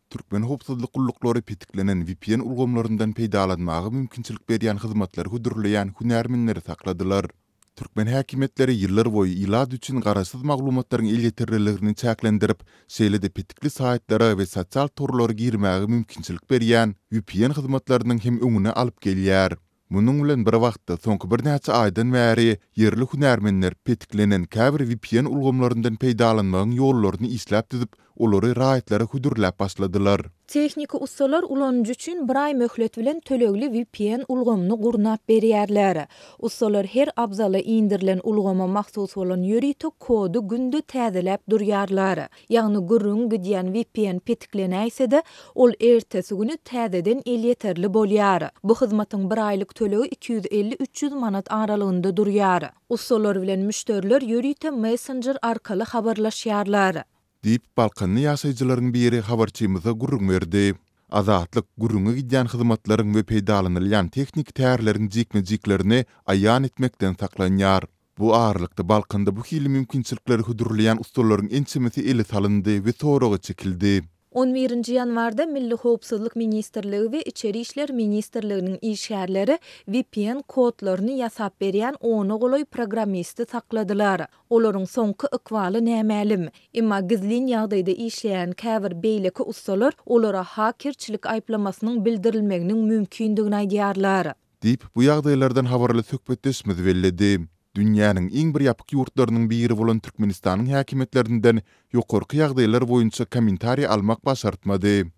Türkmen howpsuzlyk gulluklary petiklenen vpn ulgamlaryndan peýdalanmaga mümkinçilik berýän hyzmatlary hödürleýän hünärmenleri sakladylar. Türkmen häkimiýetleri ýyllarboýy ilat üçin garaşsyz maglumatlaryň elýeterliligini çäklendirip, şeýle-de petikli saýtlara we sosial torlara girmäge mümkinçilik berýän vpn hyzmatlarynyň hem öňüni alyp gelýär. Munuň bilen bir wagtda, soňky birnäçe aýdan bäri ýerli hünärmenler petiklenen käbir vpn ulgamlaryndan peýdalanmagyň ýollaryny işläp düzüp, olary raýatlara hödürläp başladylar. Tehniki ussalar ulanyjy üçin bir aý möhlet bilen tölegli vpn ulgamyny gurnap berýärler. Ussalar her abzala indirilen ulgama mahsus bolan ýörite kody günde täzeläp durýarlar. Ýagny gürrüňi gidýän vpn petiklenäýse-de, ol ertesi güni täzeden elýeterli bolýar. Bu hyzmatyň bir aýlyk tölegi 250-300 manat aralygynda durýar. Ussalar bilen müşderiler ýörite messenjer arkaly habarlaşýarlar. Diýip, balkanly ýaşaýjylaryň biri habarçymyza gürrüň berdi. Azatlyk gürrüňi gidýän hyzmatlaryň we peýdalanylýan tehniki tärleriň jikme-jiklerini aýan etmekden saklanýar. Bu aralykda, Balkanda bu hili mümkinçilikleri hödürleýän ussalaryň ençemesi ele salyndy we soraga çekildi. On birinji ýanwarda Milli howpsuzlyk ministrligi we Içeri işler ministrliginiň işgärleri vpn kodlaryny ýasap berýän ona golaý programmisti sakladylar. Olaryň soňky ykbaly nämälim. Emma gizlin ýagdaýda işleýän käbir beýleki ussalar olara hakerçilik aýyplamasynyň bildirilmeginiň mümkindigini aýdýarlar. Diýip, bu ýagdaýlardan habarly söhbetdeşimiz belledi. Dünýäniň iň bir ýapyk ýurtlarynyň biri bolan Türkmenistanyň häkimiýetlerinden ýokarky ýagdaýlar boýunça kommentariý almak başartmady.